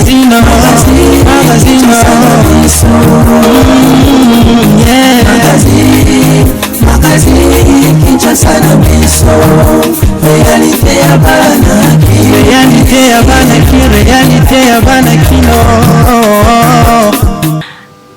Magazine, magazine, yeah. Magazine, Kinshasa na biso, réalité ya bana Réalité ya bana ki, réalité ya bana kino.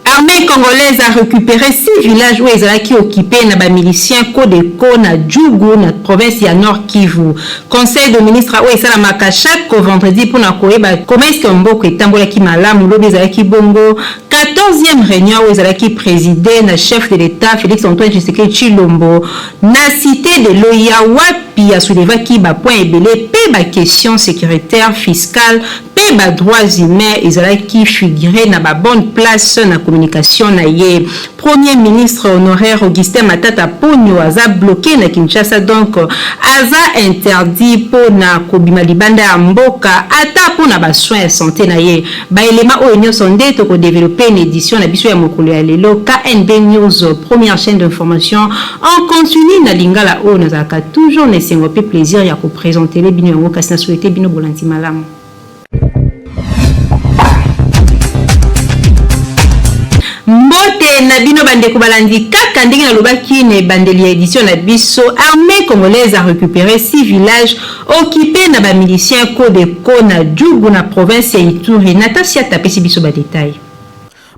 Armée congolaise a récupéré six villages oyo ezalaki occupé na bamilicien Codeco na Djugu, na province ya Nord Kivu. Conseil de ministre oyo esalamaka chaque vendredi mpona koyeba comment est-ce que mboka etambolaki malamu lobi, ezalaki bongo 14e réunion oyo ezalaki présidé na chef de l'État Félix Antoine Tshisekedi Tshilombo na Cité de l'OUA, wapi asoulevaki bapoint ebele mpe baquestion sécuritaire, fiscale mpe badroits humains ezalaki figuré na babonne place na communication na ye. Premier ministre honoraire Augustin Matata Ponyo aza bloqué na Kinshasa, donc aza interdit mpona kobima libanda ya mboka, ata mpona basoin ya santé na ye. Baelema oyo nyonso nde tokodévelopper na édition na biso ya mokolo ya lelo. KNB News, première chaîne d'information en continu na lingala, oyo nazalaka toujours na esengo mpe plaisir ya koprésenter bino yango. Kasi na souhaite bino bolandi malamu. Mbote na bino bandeko balandi. Kaka ndenge nalobaki na ebandeli ya édition na biso, armée congolaise a récupéré six villages occupés na bamilicien Codeco na Djugu, na province ya Ituri. Natasia tapesi biso badétail.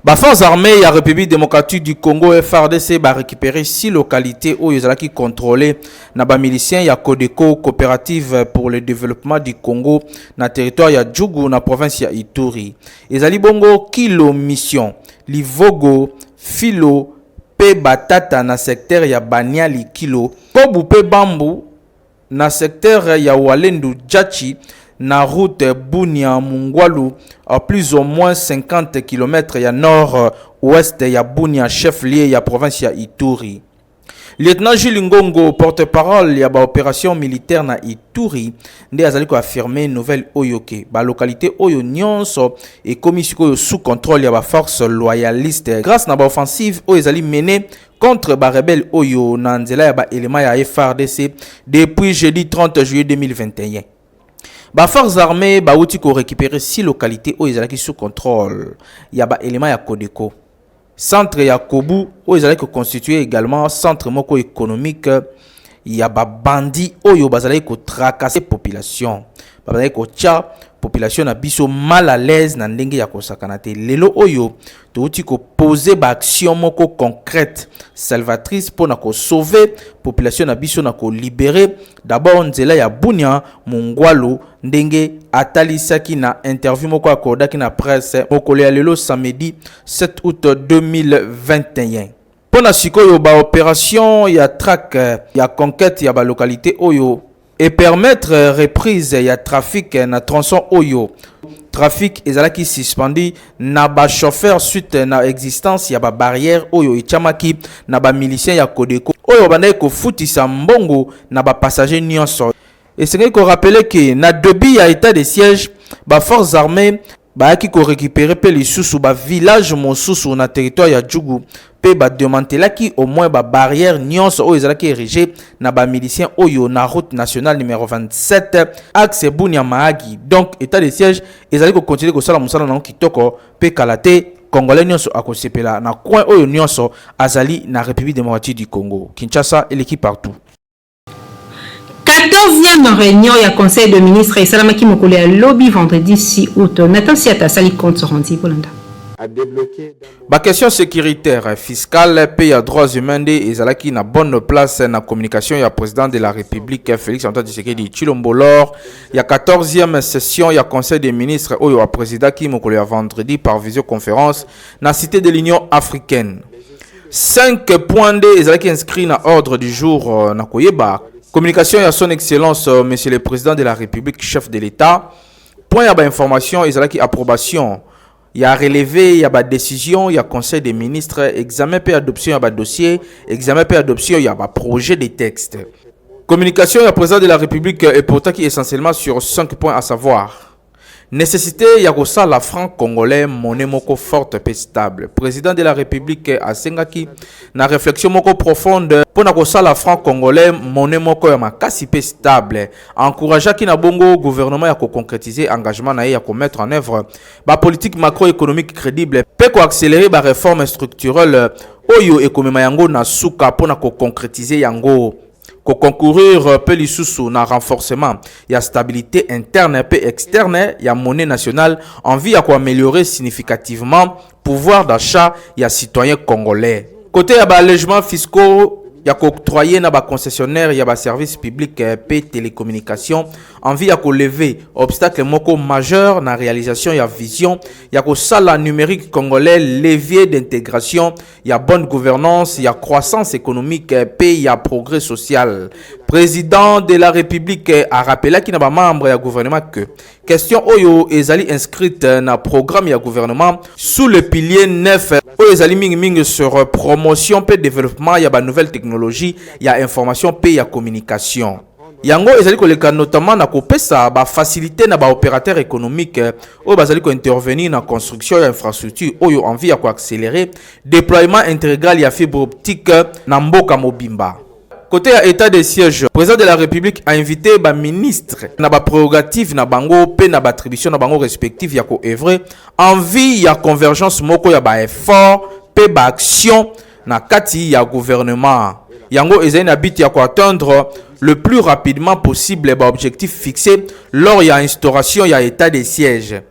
Baforce armée ya République démocratique du Congo, FARDC, barécupéré six localités oyo ezalaki contrôlé na bamilicien ya Codeco, Coopérative pour le développement du Congo, na territoire ya Djugu, na province ya Ituri. Ezali bongo Kilo Mission, Livogo, Filo mpe Batata na secteur ya Baniali Kilo, Kobu mpe Bambu na secteur ya Walendu Djachi, na route Bunia Mungwalu, à plus ou moins 50 km ya nord ouest ya Bunia, chef-lieu ya province ya Ituri. Lieutenant Jules Ngongo, porte-parole ya baopération militaire na Ituri, nde azali koaffirmer nouvelle oyo ke balocalité oyo nyonso ekomi sikoyo sous contrôle ya baforce loyaliste grâce na baoffensive oyo ezali menée contre barebelle oyo na nzela ya baélément ya FARDC depuis jeudi 30 juillet 2021. Baforces armées bauti korécupérer six localités oyo ezalaki sous contrôle ya baélément ya Codeco. Centre ya Kobu oyo ezalaki koconstituer également centre moko économique ya babandi oyo bazalaki kotracasser population, bazalaki kotia population na biso mal à l'aise na ndenge ya kosakana te. Lelo oyo touti koposer baaction moko concrète, salvatrice, mpona kosauver population na biso na kolibérer d'abord nzela ya Bunia Mongwalu, ndenge atalisaki na interview moko akordaki na presse mokolo ya lelo samedi 7 août 2021. Mpo na sikoyo, baopération ya traque, ya conquête ya balocalité oyo epermettre reprise ya trafic na tronçon oyo trafic ezalaki suspendu na bachauffeur suite na existence ya babarrière oyo etiamaki na bamilicien ya Codeco oyo babandaki kofutisa mbongo na bapassager nyonso. Esengeli korappeler ke na début ya état de siège, baforces armées bayaki korécupérer mpe lisusu bavillage mosusu na territoire ya Djugu mpe badémantelaki au moins babarrière nyonso oyo ezalaki érigé na bamilicien oyo na route nationale numéro 27, axe Bunia Mahagi. Donc état de siège ezali kocontinuer kosala mosala nango kitoko mpe kala te Congolais nyonso akosepela na coin oyo nyonso azali na République démocratique du Congo. Kinshasa eleki partout. 14e réunion ya conseil de ministre esalamaki mokolo ya lobi vendredi 6 août. Nathan Siata asali compte rendu, bolanda. Baquestion sécuritaire, fiscale mpe ya droits humains nde ezalaki na bonne place na communication ya président de la République Félix Antoine Tshisekedi Tshilombo lors ya 14e session ya conseil des ministres oyo aprésidaki mokolo ya vendredi par visioconférence na Cité de l'Union africaine. 5 points nde ezalaki inscrit na ordre du jour na koyeba communication ya Son Excellence Monsieur le Président de la République, chef de l'État. Point ya bainformation ezalaki approbation ya relevé ya badécision ya conseil des ministres, examen mpe adoption ya badossier, examen mpe adoption ya baprojet de texte. Communication ya président de la République eportaki essentiellement sur 5 points, à savoir: Nécessité ya kosala franc congolais monnaie moko forte pe stable. Président de la République asengaki na réflexion moko profonde mpo na kosala franc congolais monnaie moko ya makasi pe stable. Encourageaki na bongo gouvernement ya koconcrétiser engagement na ye ya komettre en œuvre ba politique macroéconomique crédible pe koaccélérer ba réformes structurelles oyo ekomema yango na suka mpo na koconcrétiser yango. Koconcourir mpe lisusu na renforcement ya stabilité interne mpe externe ya monnaie nationale en vue ya koaméliorer significativement pouvoir d'achat ya citoyen congolais. Côté ya baallègement fiscaux ya kooctroyer na baconcessionnaire ya baservice public mpe télécommunication en vue ya kolever obstacle moko majeur na réalisation ya vision ya kosala numérique congolais levier d'intégration ya bonne gouvernance, ya croissance économique mpe ya progrès social. Président de la République a rappelaki na bamembre ya gouvernement que question oyo ezali inscrite na programme ya gouvernement sous le pilier 9 oyo ezali mingimingi sur promotion mpe développement ya banouvelle technologie ya information mpe ya communication. Yango ezali koleka notamment na kopesa bafacilité na baopérateur économique oyo bazali kointervenir na construction ya infrastructure oyo en vue ya koaccélérer déploiement intégral ya fibre optique na mboka mobimba. Côté ya état de siège, président de la République a invité ba ministre na ba prérogative na bango pe na ba attribution na bango respective ya ko œuvrer en vue ya convergence moko ya ba effort pe ba action na kati ya gouvernement. Yango ezali na but ya ko atteindre le plus rapidement possible ba objectif fixé lors ya instauration ya état de siège.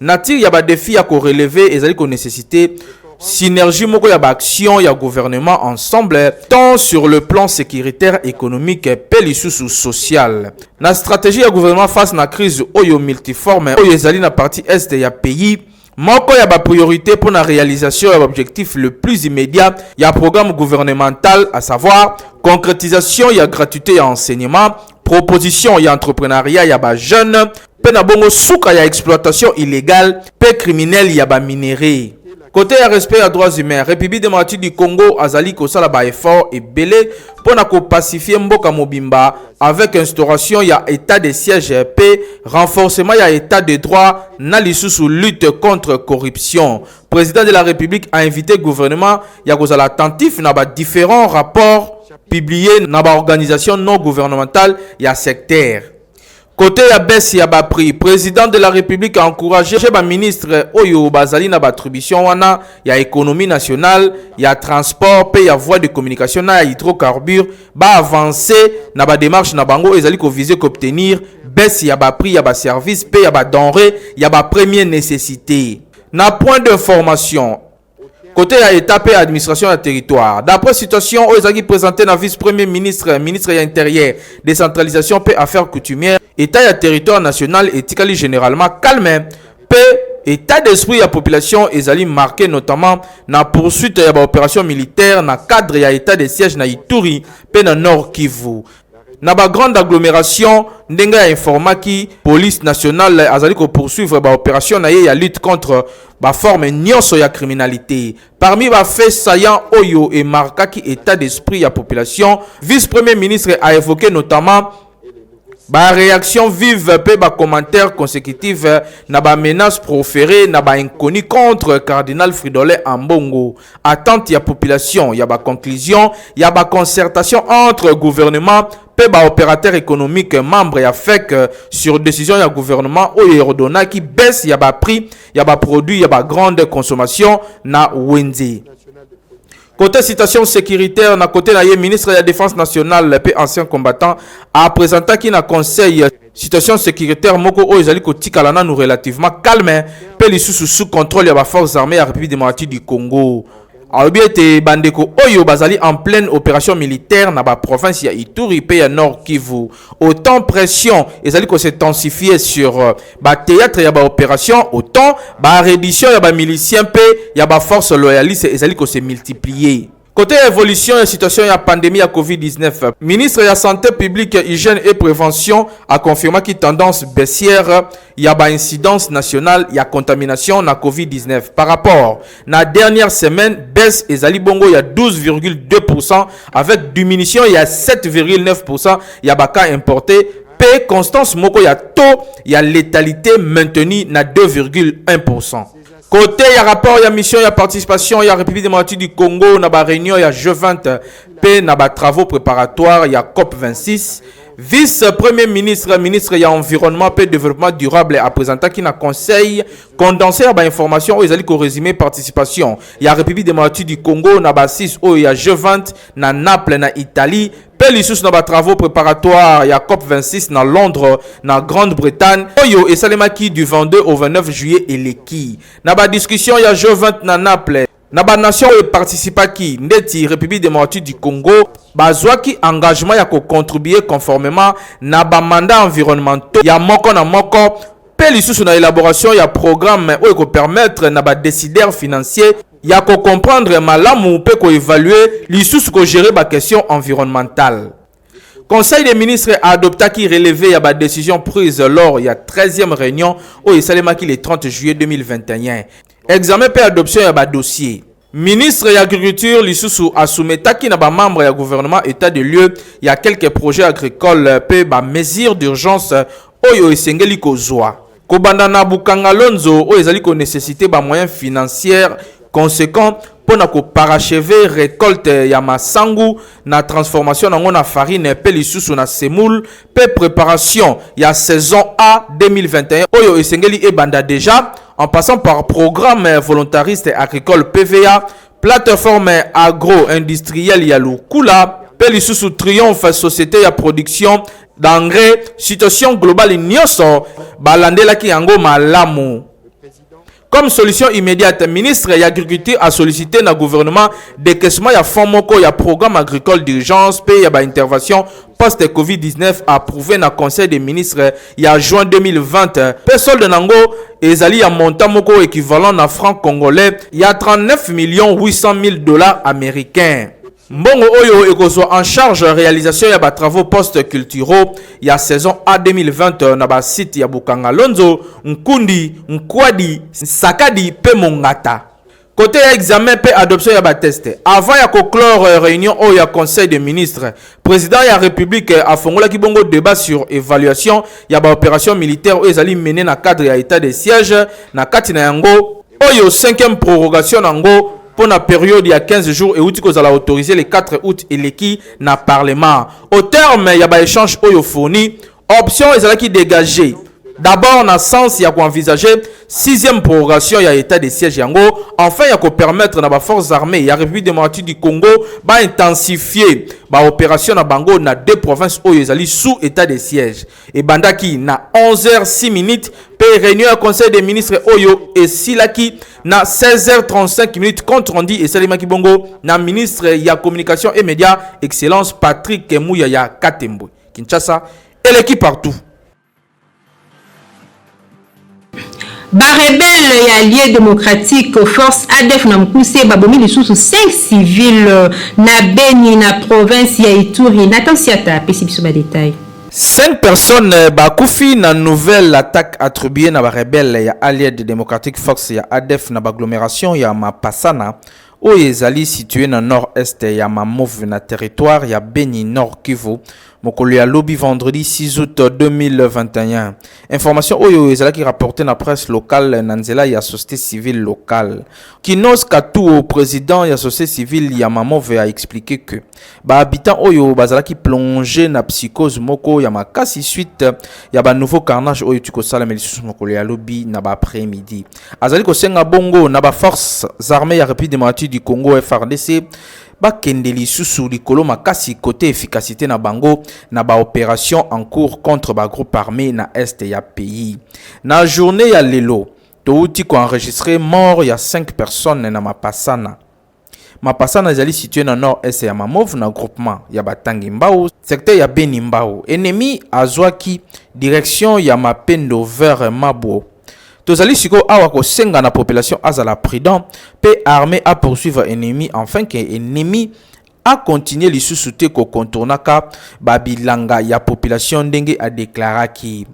Nature ya ba défi ya ko relever ezali ko nécessiter synergie moko ya ba action ya gouvernement ensemble tant sur le plan sécuritaire, économique pe lisusu social. Na stratégie ya gouvernement face na crise oyo multiforme oyo ezali na partie est ya pays, moko ya ba priorité pour la réalisation ya objectif le plus immédiat ya programme gouvernemental, à savoir concrétisation ya gratuité ya enseignement, proposition ya entrepreneuriat ya ba jeunes pe na bongo suka ya exploitation illégale pe criminelle ya ba minerais. Côté ya respect ya droits humains, République démocratique du Congo azali kosala ba effort ebele pona ko pacifier mboka mobimba avec instauration ya état de siège pe renforcement ya état de droit na lisusu lutte contre corruption. Président de la République a invité gouvernement ya kozala attentif na ba différents rapports publiés na ba organisation non gouvernementale ya secteur. Côté ya baisse ya ba prix, président de la République a encouragé ba ministre oyo bazali na ba attribution wana ya économie nationale, ya transport pe ya voie de communication na ya hydrocarbures ba avancer na ba démarche na bango ezali ko viser ko obtenir baisse ya ba prix ya ba service pe ya ba denrées ya ba première nécessité. Na point d'information côté ya état pe administration ya territoire, d'après situation oyo ezalaki présenté na vice-premier ministre, ministre ya intérieur, décentralisation pe affaires coutumières, état ya territoire national etikali généralement calme pe état d'esprit ya population ezali marqué notamment na poursuite ya baopération militaire na cadre ya état de siège na Ituri pe na Nord Kivu. Na ba grande agglomération, ndenge ya informaki police nationale azali ko poursuivre ba opération na ye ya lutte contre ba forme nyonso ya criminalité. Parmi ba faits saillants oyo e marquaki état d'esprit ya population, vice-premier ministre a évoqué notamment ba réaction vive pe ba commentaires consécutifs na ba menaces proférées na ba inconnus contre cardinal Fridolin Ambongo. Attente ya population ya ba conclusion ya ba concertation entre gouvernement pe ba opérateur économique membre ya FEC sur décision ya gouvernement oyo ordonnaki baisse ya ba prix ya ba produits ya ba grande consommation na wenze. Côté situation sécuritaire, na côté na ye ministre de la Défense nationale pe ancien combattant a présenté ki na conseil situation sécuritaire moko oyo ezali kotikala nanu relativement calme pe lisusu sous contrôle ya ba forces armées ya République démocratique du Congo. Alobi ete bandeko oyo bazali en pleine opération militaire na ba province ya Ituri pe ya Nord Kivu. Autant pression ezali ko s'intensifier sur ba théâtre ya ba opération, autant ba reddition ya ba miliciens pe ya ba forces loyalistes ezali ko se multiplier. Côté évolution et situation ya pandémie ya Covid-19, ministre ya Santé publique, Hygiène et Prévention a confirmé qu'il tendance baissière ya ba incidence nationale ya contamination na Covid-19. Par rapport na dernière semaine, baisse ezali bongo ya 12,2% avec diminution ya 7,9% ya ba cas importés. mpe constance moko ya taux ya létalité maintenu na 2,1%. Côté ya rapport ya mission ya participation ya République démocratique du Congo na ba réunion ya G20 mpe na ba travaux préparatoires ya COP 26, vice-premier ministre, ministre ya Environnement mpe Développement durable apresentaki na conseil condensé ya bainformation oyo ezali korésume participation ya République démocratique du Congo na ba6 oyo ya G20 na Naples na Italie, mpe lisusu na batravaux préparatoires ya COP 26 na Londres na Grande-Bretagne, oyo esalemaki du 22 au 29 juillet eleki. Na badiscussion ya G20 na Naples, na banation oyo eparticipaki ndeti République démocratique du Congo bazwaki engagement ya kocontribue conformément na bamandat environnementaux ya moko na moko, mpe lisusu na élaboration ya programme oyo ekopermettre na badécideur financier ya kocomprendre malamu mpe koévalue, lisusu kogérer baquestion environnementale. Conseil des ministres aadoptaki relevé ya badécision prise lors ya 13e réunion oyo esalemaki le 30 juillet 2021, examen mpe adoption ya badossier. Ministre ya Agriculture lisusu asoumettaki na bamembre ya gouvernement état de lieu ya quelques projets agricoles mpe bamesure d'urgence oyo esengeli kozwa, kobanda na Bukanga Lonzo oyo ezali konécessite bamoyen financière conséquent mpo na koparachever récolte ya masangu na transformation nango na farine mpe lisusu na semoule, mpe préparation ya saison A 2021 oyo esengeli ebanda déjà, en passant par programme volontariste agricole PVA, plateforme agro-industrielle ya Lukula mpe lisusu Triomphe, société ya production d'engrais. Situation globale nyonso balandelaki yango malamu. Comme solution immédiate, ministre ya Agriculture a sollicité na gouvernement décaissement ya fonds moko ya programme agricole d'urgence mpe ya baintervention post Covid-19 approuvé na conseil des ministres ya juin 2020, mpe solde nango ezali ya montant moko équivalent na franc congolais ya 39 millions 800 000 dollars américains. Mbongo oyo ekozwa en charge réalisation ya batravaux post culturaux ya saison A 2020 na basite ya Bukanga Lonzo, Nkundi, Nkwadi, Sakadi mpe Mongata. Côté ya examen mpe adoption ya batexte, avant ya koclore réunion oyo ya conseil des ministres, président ya République afongolaki bongo débat sur évaluation ya baopération militaire oyo ezali mené na cadre ya état de siège, na kati na yango oyo cinquième prorogation nango mpo na période ya 15 jours euti kozala autorisé le 4 août eleki na parlement. Au terme ya baéchange oyo fourni, option ezalaki dégagé d'abord na sens ya koenvisager sixième prorogation ya état de siège yango, enfin ya kopermettre na baforces armées ya République démocratique du Congo baintensifier baopération na bango na deux provinces oyo ezali sous état de siège. Ebandaki na 11h06 minutes mpe réunion ya conseil des ministres oyo esilaki na 16h35 minutes. Compte rendu esalemaki bongo na ministre ya Communication et Média, Excellence Patrick Muyaya Katembwe. Kinshasa eleki partout. Barebele ya Allié démocratique force, ADF na mokuse, babomi lisusu 5 civile na Beni na province ya Ituri. Nathan Siata apesi biso badetail. Cinq personnes bakufi na nouvelle attaque attribuée na barebele ya Allied Democratic Force ya ADF na baagglomération ya Mapasana oyo ezali situé na nord-est ya Mamove na territoire ya Beni, Nord Kivu, mokolo ya lobi vendredi 6 août 2021. Information oyo ezalaki rapporté na presse locale na nzela ya société civile locale. Kinos Katuo, président ya société civile ya Mamove, a expliqué que bahabitant oyo bazalaki plongé na psychose moko ya makasi suite ya banouveau carnage oyo euti kosalama lisusu mokolo ya lobi na baaprès-midi. Azali kosenga bongo na baforces armées ya République démocratique du Congo, FARDC, bakende lisusu likolo makasi côté efficacité na bango na baopération en cours contre bagroupe armé na est ya pays. Na journée ya lelo, touti koenregistre mort ya 5 personnes na Mapasana. Mapasana ezali situé na nord-est ya Mamove na groupement ya Batangi Mbau, secteur ya Beni Mbau. Ennemi azwaki direction ya Mapendo vers Mabo. Tozali sikoyo awa kosenga na population azala prudent mpe armée a poursuivre ennemi afin ke ennemi akontinue lisusu te kokontournaka babilanga ya population ndenge adeklaraki.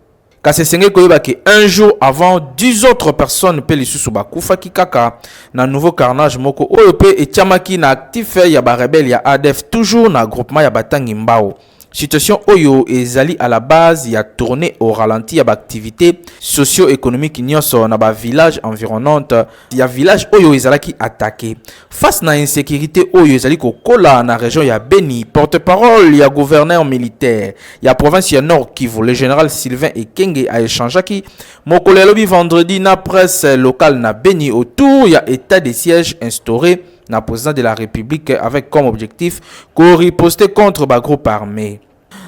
Kasi esengeli koyeba ke un jour avant, 10 autres personnes mpe lisusu bakufaki kaka na nouveau carnage moko oyo mpe etiamaki na actif ya barebele ya ADF, toujours na groupement ya Batangi Mbao. Situation oyo ezali à la base ya tournée au ralenti ya ba activités socio-économiques nyonso na ba villages environnantes ya village oyo ezalaki attaqué. Face na insécurité oyo ezali kokola na région ya Beni, porte-parole ya gouverneur militaire ya province ya Nord Kivu, le général Sylvain Ekenge a échangeaki mokolo ya lobi vendredi na presse locale na Beni autour ya état de siège instauré na président de la République avec comme objectif ko riposter contre ba groupes armés.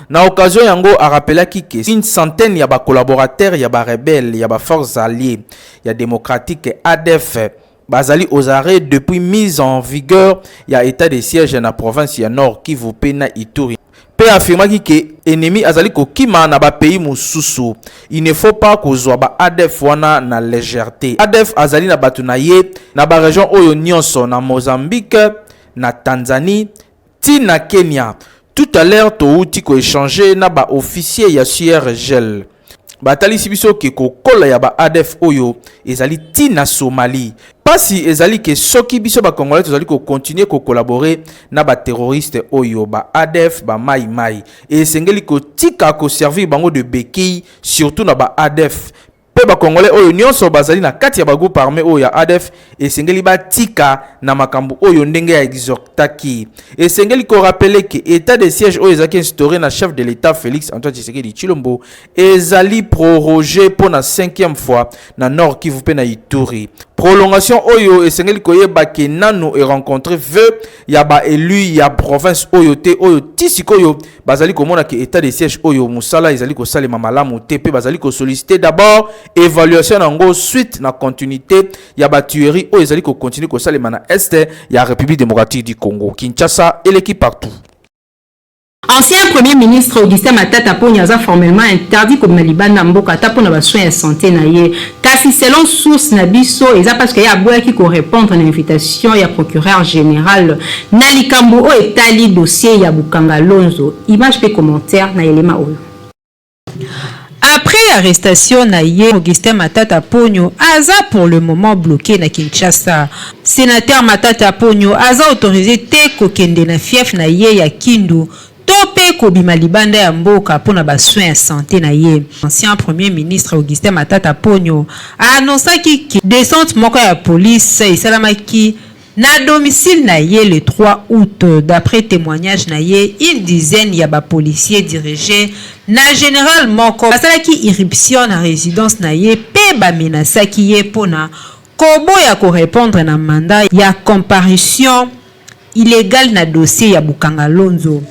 Na occasion yango a rappelaki que une centaine ya ba collaborateurs ya ba rebelles ya ba forces alliées ya démocratique ADF bazali aux arrêts depuis mise en vigueur ya état de siège na province ya Nord Kivu pe na Ituri. Pe affirmaki ke ennemi azali kokima na ba pays mosusu. Il ne faut pas kozwa ba ADF wana na légèreté. ADF azali na bato na ye na ba région oyo nyonso, na Mozambique, na Tanzanie, ti na Kenya. Tout à l'heure touti ko échanger na ba officier ya CIRGL. Batalisi biso ke kokola ya ba ADF oyo ezali ti na Somalie. Pasi ezali ke soki biso ba Congolais tozali ko continuer ko collaborer na ba terroriste oyo ba ADF ba Mai Mai, esengeli kotika ko servir bango de béquille surtout na ba ADF. Pe ba Congolais oyo nyonso bazali na kati ya ba groupe armé oyo ya ADF esengeli batika na makambo oyo ndenge ya exhortaki. Esengeli ko rappeler ke état de siège oyo ezalaki instauré na chef de l'État Félix Antoine Tshisekedi Tshilombo ezali prorogé pour na 5e fois na Nord Kivu pe na Ituri. Prolongation oyo esengeli koyeba ke nanu e rencontrer vœu ya ba élu ya province oyo te oyo ti sikoyo bazali komona ke état de siège oyo musala ezali kosalema malamu te pe bazali ko solliciter d'abord évaluation nango suite na continuité ya ba tuerie oyo ezali ko continuer kosalema na est ya République démocratique du Congo. Kinshasa eleki partout. Ancien Premier ministre Augustin Matata Ponyo aza formellement interdit kobima libanda mboka ata mpona ba soins ya santé na ye. Kasi selon source na biso eza parce que ye aboyaki ko répondre na invitation ya procureur général na likambo oyo etali dossier ya Bukanga Lonzo. Image pe commentaire na elema oyo. Après arrestation na ye, Augustin Matata Ponyo aza pour le moment bloqué na Kinshasa. Sénateur Matata Ponyo aza autorisé te kokende na fief na ye ya Kindu to pe kobima libanda ya mboka mpona ba soins ya santé na ye. Ancien Premier ministre Augustin Matata Ponyo a annoncaki ke descente moko ya police esalamaki na domicile na ye le 3 août. D'après témoignage na ye, une dizaine ya ba policiers dirigés na général moko basalaki irruption na résidence na ye pe bamenasaki ye mpona koboya korépondre na mandat ya comparution illégale na dossier ya Bukanga Lonzo.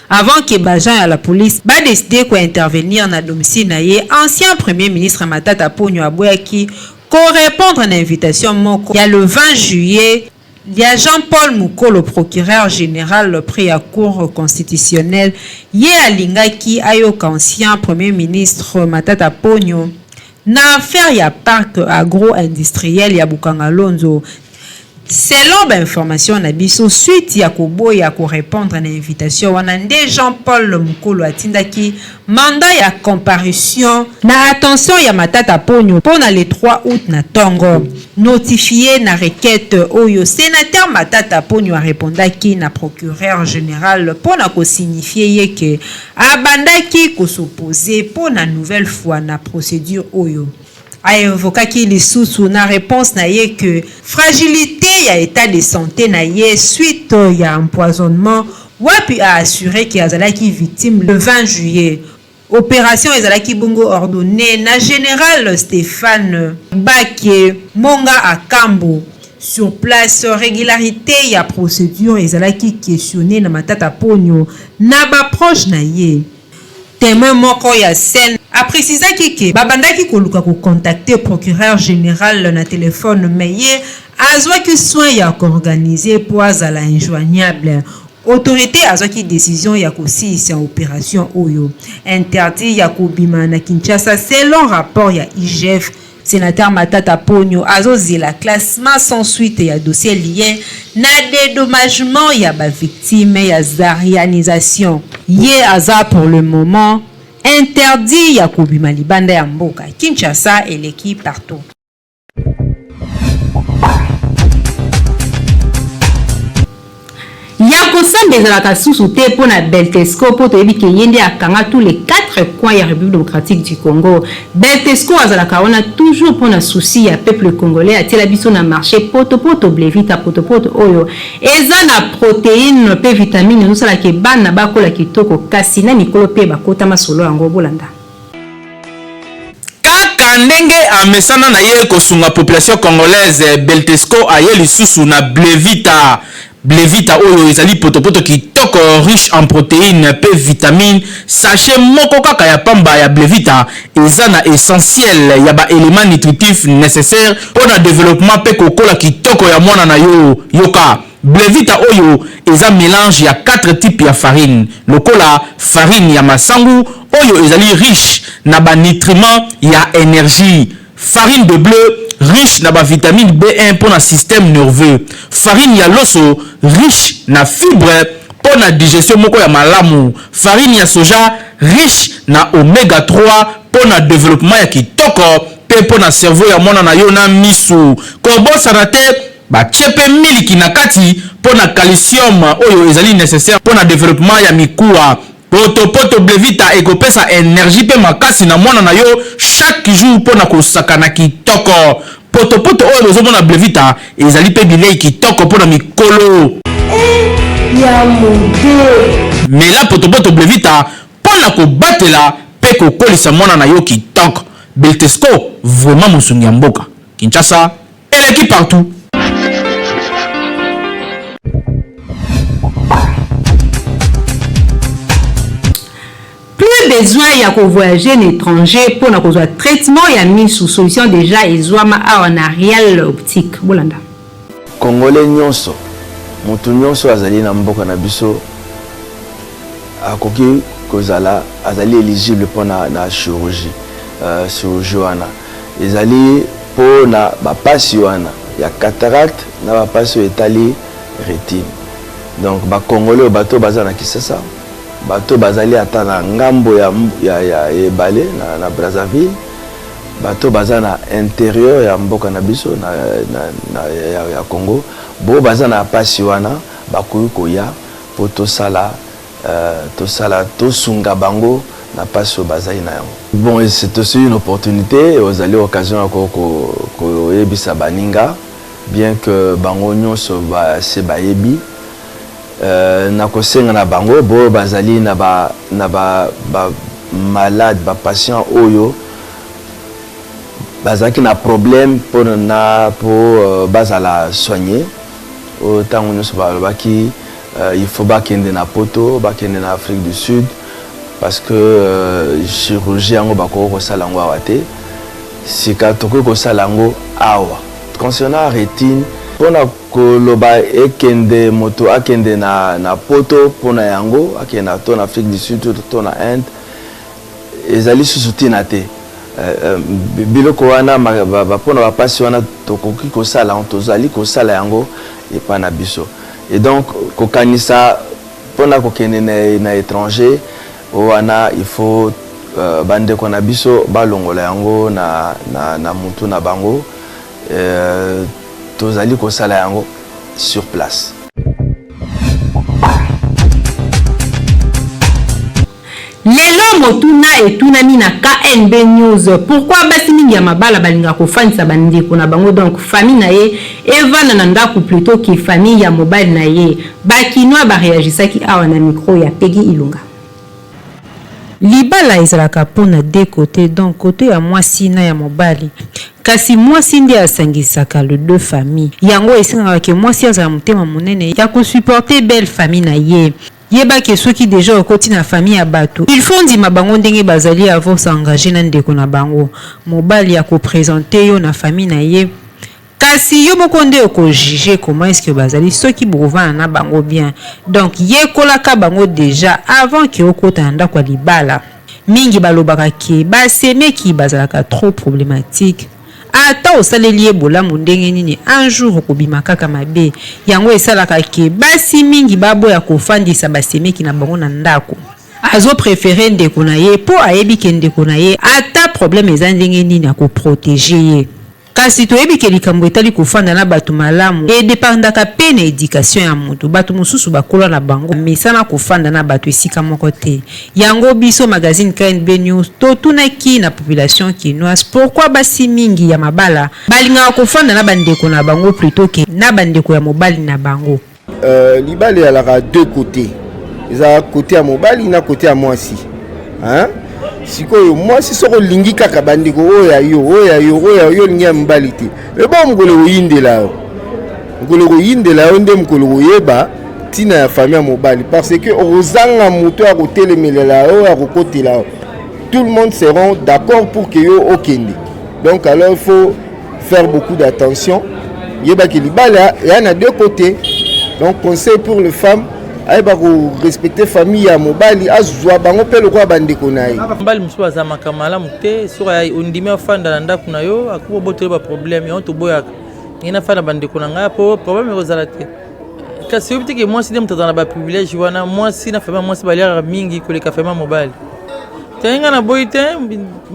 Avant que ba agent ya la police ba décider ko intervenir na domicile na ye, ancien Premier ministre Matata Ponyo aboyaki ko répondre na invitation moko ya le 20 juillet ya Jean-Paul Mukolo, procureur général près ya Cour constitutionnelle. Ye alingaki ayoka ancien Premier ministre Matata Ponyo na affaire ya parc agro-industriel ya Bukanga Lonzo. Selon ba information na biso, suite ya koboya korépondre na invitation wana nde Jean-Paul Mukolo atindaki mandat ya comparution na attention ya Matata Ponyo mpona le 3 août na ntongo. Notifié na requête oyo, sénateur Matata Ponyo arépondaki na procureur général mpona kosignifie ye ke abandaki kos'opposer mpona nouvelle fois na procédure oyo. Ainvokaki lisusu na réponse na ye ke fragilité ya état de santé na ye suite ya empoisonnement wapi aassuré ke azalaki victime le 20 juillet. Opération ezalaki bongo ordonné na général Stéphane Bake Monga Akambo. Sur place, régularité ya procédure ezalaki questionné na Matata Ponyo na baproche na ye. Témoin moko ya scène aprécisaki ke babandaki koluka kocontacter procureur général na téléphone, mais ye azwaki soin ya koorganiser mpo azala injoignable. Autorité azwaki décision ya kosilisa opération oyo. Interdit ya kobima na Kinshasa selon rapport ya IGF, sénateur Matata Ponyo azozela classement sans suite ya dossier lié na dédommagement ya bavictime ya zaïrianisation. Ye aza pour le moment interdit ya kobima libanda ya mboka. Kinshasa eleki partout. Ya. Kosamba ezalaka susu te mpo na Beltesco mpo toyebi ke ye nde akanga tous les 4 coins ya Republique Democratique du Congo. Beltesco azalaka wana toujours mpo na souci ya peuple congolais, atiela biso na marché potopoto Blevita, potopoto oyo eza na protéine mpe vitamine ezosalaka bana bakola kitoko, kasi na mikolo mpe bakota masolo yango. Bolanda. Kaka ndenge amesana na ye kosunga population congolaise, Beltesco aye lisusu na Blevita. Blevita oyo ezali potopoto kitoko, riche en protéine mpe vitamine. Sachet moko kaka ya pamba ya Blevita eza na essentiel ya baélément nutritif nécessaire mpo na développement mpe kokola kitoko ya mwana na yo. Yoka, Blevita oyo eza mélange ya 4 types ya farine, lokola farine ya masangu oyo ezali riche na banutriment ya énergie, farine de blé riche na bavitamine B1 mpo na système nerveux, farine ya loso riche na fibre mpo na digestion moko ya malamu, farine ya soja riche na oméga 3 mpo na développement ya kitoko mpe mpo na cerveau ya mwana na yo na misu. Kobosana te, batie mpe miliki na kati mpo na calcium oyo ezali nécessaire mpo na développement ya mikuwa. Potopoto Blevita ekopesa énergie mpe makasi na mwana na yo chaque jour mpo na kosakana kitoko. Potopoto oyo bozomona, Blevita, ezali mpe bilei kitoko mpo na mikolo. Ya mode. Mela potopoto Blevita mpo na kobatela mpe kokolisa mwana na yo kitoko. Beltesco, vraiment mosungi ya mboka. Kinshasa eleki partout. Plus besoin ya kovoyager na étranger mpona kozwa traitement ya misu. Solution déjà ezwama awa na Real Optique. Bolanda. Congolais nyonso, moto nyonso azali na mboka na biso akoki kozala, azali éligible mpona na chirurgie. Chirurgie wana ezali mpo na bapasi wana ya cataracte na bapasi oyo etali rétine. Donc bacongolais oyo, bato baza na Kisasa, bato bazali ata na ngambo ya ebale na Brazzaville, bato baza na intérieur ya mboka na biso na ya Congo, bo baza na pasi wana, bakoki koya mpo tosala tosunga bango na pasi oyo bazali na yango. Bon, c'est aussi une opportunité, ozali occasion ya koyebisa baninga, bien que bango nyonso base bayebi. Nakosenga na bango boyo bazali na ba malade, bapatient oyo bazalaki na problème mpona na mpo bazala soigné, oyo ntango nyonso balobaki il faut bakende na Poto, bakende na Afrique du Sud, parce que chirurgie yango bakoki kosala yango awa te. Sika tokoki kosala yango awa. Concernant rétine, mpona koloba ekende, moto akende na Poto mpona yango, akende na to na Afrique du Sud to na Inde, ezali susu ntina te. Biloko wana mpona bapasi wana tokoki kosala yango, tozali kosala yango epai na biso. Et donc kokanisa mpona kokende na étranger wana, il faut bandeko na biso balongola yango na mutu na bango. Tozali kosala yango sur place. Lelo motuna etunami na KNB News: pourquoi basi mingi ya mabala balingaka kofandisa bandeko na bango, donc famille na ye evanda na ndako plutôt ke famille ya mobali na ye? Bakinois bareagisaki awa na micro ya Pegi Ilunga. Libala ezalaka mpona deux côté, donc côté ya mwasi na ya mobali, kasi mwasi nde asangisaka le deux famille. Yango esengaka ke mwasi azala motema monene ya kosupporter belle famille na ye. Yebaki, soki déjà okoti na famille ya bato, il faut ndima bango ndenge bazali avant s'engager na ndeko na bango. Mobali ya koprésenter yo na famille na ye, kasi yo moko nde okojuger comment est-ce que bazali, soki bokovanda na bango bien. Donc yekolaka bango déjà avant ke okota na ndako ya libala. Mingi balobaka ke basemeki bazalaka trop problématique. Ata osaleli ye bolamu ndenge nini, un jour okobima kaka mabe. Yango esalaka ke basi mingi baboya kofandisa basemeki na bango na ndako. Azopréférer ndeko na ye mpo ayebi ke ndeko na ye, ata problème eza ndenge nini, akoprotéger ye. Kasi toyebi ke likambo etali kofanda na bato malamu e dependaka pe na education ya moto. Bato mosusu bakola na bango bamesana kofanda na bato esika moko te. Yango biso magazine KNB News totunaki na population kinoise pourquoi basi mingi ya mabala balingaka kofanda na ba ndeko na bango plutot que na ba ndeko ya mobali na bango. Libala ezalaka deux cotes, eza cote ya mobali na cote ya mwasi hein? Sikoyo mwasi soki olingi kaka bandeko oyo ya yo, oyo ya yo, oyo ya yo, olingi ya mobali te, me bongo mokolo ekoyindela yo, mokolo ekoyindela yo nde mokolo koyeba ntina ya famille ya mobali, parce que okozanga moto ya kotelemelela yo, ya kokotela yo. Tout le monde seront d'accord pour que yo okende. Donc alors il faut faire beaucoup d'attention. Yebaki libala ya na deux côtés. Donc conseil pour les femmes, ayeba korespecte famille ya mobali, azwa bango mpe lokola bandeko na ye. Mobali mosusu azamaka malamu te, soki ondimi afanda na ndako na yo, akoki kobotela baproblème yango. Toboyaka ngai nafanda bandeko na ngai po problème ekozala te. Kasi oyebi te ke mwasi nde moto azala na baprivilège wana. Mwasi na famille ya mwasi baliaka mingi koleka famille ya mobali te. Ngai naboyi te,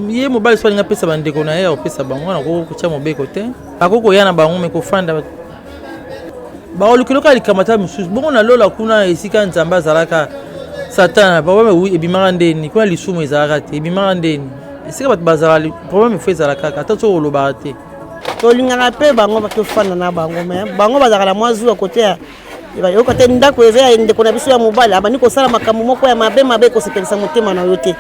ye mobali so alingi apesa bandeko na ye, akopesa bango. Nakoki kotia mobeko te, akoki koya na bango, me kofanda baolukiloka likambo ata mosusu bongo. Na lola kuna, esika Nzambe azalaka, Satana problème ebimaka ndeni kuna? Lisumu ezalaka te, ebimaka ndeni? Esika bato bazala, problème efo ezala kaka, ata soki olobaka te. Tolingaka mpe bango, tofanda na bango, me bango bazalaka na mwa zuwa kote ya yoka te. Ndako eza ya ndeko na biso ya mobali, abandi kosala makambo moko ya mabe mabe, kosepelisa motema na yo te.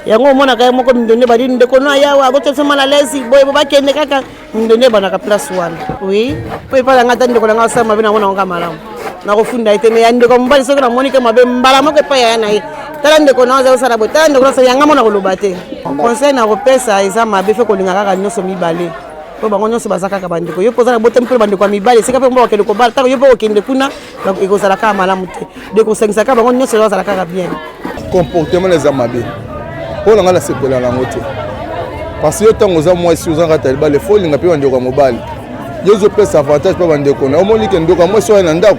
Yango omonaka ye moko mindonde badi ndeko no ayawa akotia biso mal à l'aise boye, bo bakende kaka mindonde ebandaka place wana. Oui, po epai na ngai, ata ndeko na ngai asala mabe, nango nango malamu, nakofunda ye te. Me ya ndeko mobali, soki namoni ke mabe, mbala moko epai yaya na ye: tala ndeko na aza kosala boye, tala ndeko na yanga mo. Nakoloba te. Conseil nakopesa, eza mabe fe kolinga kaka nyonso mibale, mpo bango nyonso baza kaka bandeko. Yo mpo oza na botami mpe bandeko ya mibali, esika mpe mbo bakende kobala, ntango yo mpo kokende kuna, ekozala kaka malamu te. De kosangisa kaka bango nyonso, bazala kaka bien. Comportement eza mabe mpo na ngai, nasepela nango te, parce que yo ntango oza mwasi, oza kati ya libala, efo olinga mpe bandeko ya mobali. Yo ozopesa avantage mpo bandeko na omoni ke ndeko ya mwasi oyo na ndako,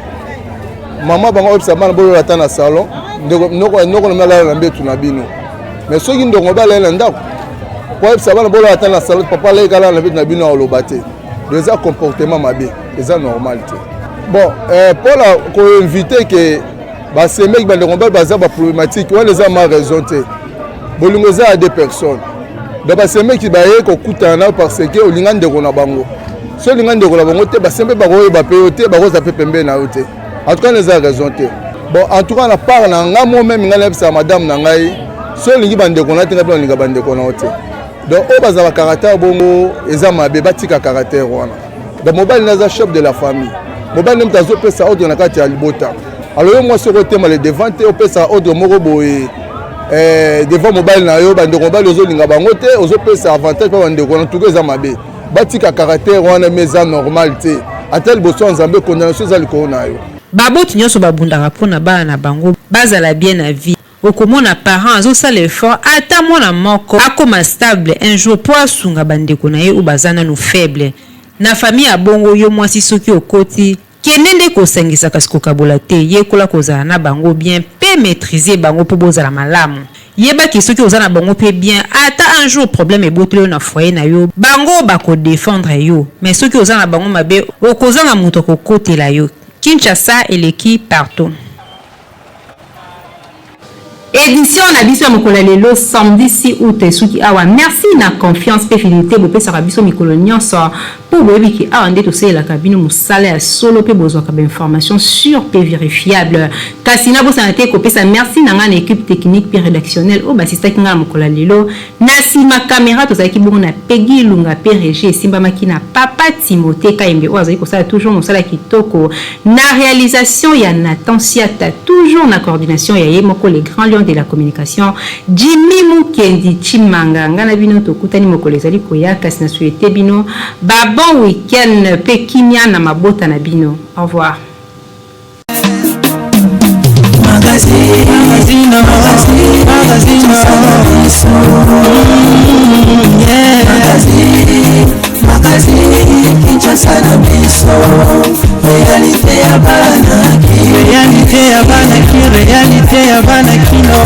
mama bango oyebisa bana bolola ata na salon, noko na alala na mbetu na bino. Mais soki ndeko mobali aye na ndako po ayebisa bana bolola ata na salon, papa aleki alala na mbetu na bino, aloba te. Donc eza comportement mabe, eza normal te. Bon, mpona koinvite ke basemeki bandeko mobali baza baproblématique wana, eza ma raison te. Bolingo eza ya deux personnes. Donc basemeki baye kokutana na parce que olinga ndeko na bango. So olinga ndeko na bango te, basembe bakoyeba mpe yo te, bakoza mpe pembeni na yo te. En tout cas eza raison te. Bon, en tout cas na part na ngai, mo meme ngai nayebisaka madame na ngai: so olingi bandeko na te, ngai mpe nalinga bandeko na yo te. Donc oyo bazala caractère bongo eza mabe, batika caractère wana. Donc mobali naza chef de la famille, mobali nde moto azopesa ordre na kati ya libota. Alors yo mwasi okotema le devant te, opesa ordre moko boye devant mobali na yo, bandeko mobali ozolinga bango te, ozopesa avantage mpo bandeko na tuka. Eza mabe, batika caractère wana, mais eza normal te. Ata liboso ya Nzambe, condamnation eza likolo na yo. Baboti nyonso babundaka mpona bana na bango bazala bien na vie. Okomona parent azosala effort ata mwana moko akoma stable un jour mpo asunga bandeko na ye oyo baza nanu faible na famille ya bongo. Yo mwasi, soki okoti, kende nde kosangisa, kasi kokabola te. Yekola kozala na bango bien mpe maîtrise bango mpo bozala malamu. Yebaki soki oza na bango mpe bien, ata un jour problème eboteli yo na foyer na yo, bango bakodefendre yo. Mais soki oza na bango mabe, okozanga moto akokotela yo. Kinshasa eleki partout. Édition na biso ya mokolo ya lelo, samedi 6 août, esuki awa. Merci na confiance mpe fidélité bopesaka biso mikolo nyonso, mpo boyebiki awa nde tosalelaka bino mosala ya solo mpe bozwaka bainformation sûre mpe vérifiable. Kasi nabosana te kopesa merci na ngai na équipe technique mpe rédactionnelle oyo basistaki ngai na mokolo ya lelo. Na nsima caméra tozalaki bongo na Pegi Lunga, mpe régie esimbamaki na papa Timothée Kayembe, oyo azali kosala toujours mosala kitoko, na réalisation ya Nathan Siata, toujours na coordination ya ye moko, le grand lion de la communication, Jimmy Mukendi Chimanga. Ngai na bino tokutani mokolo ezali koya, kasi na souhaite bino ba bon week-end mpe kimia na mabota na bino. Au revoir. Magazine, magazine, magazine, yeah. Magazine, magazine, Kinshasa na biso, réalité ya bana. Réalité ya bana ki, réalité ya bana kino.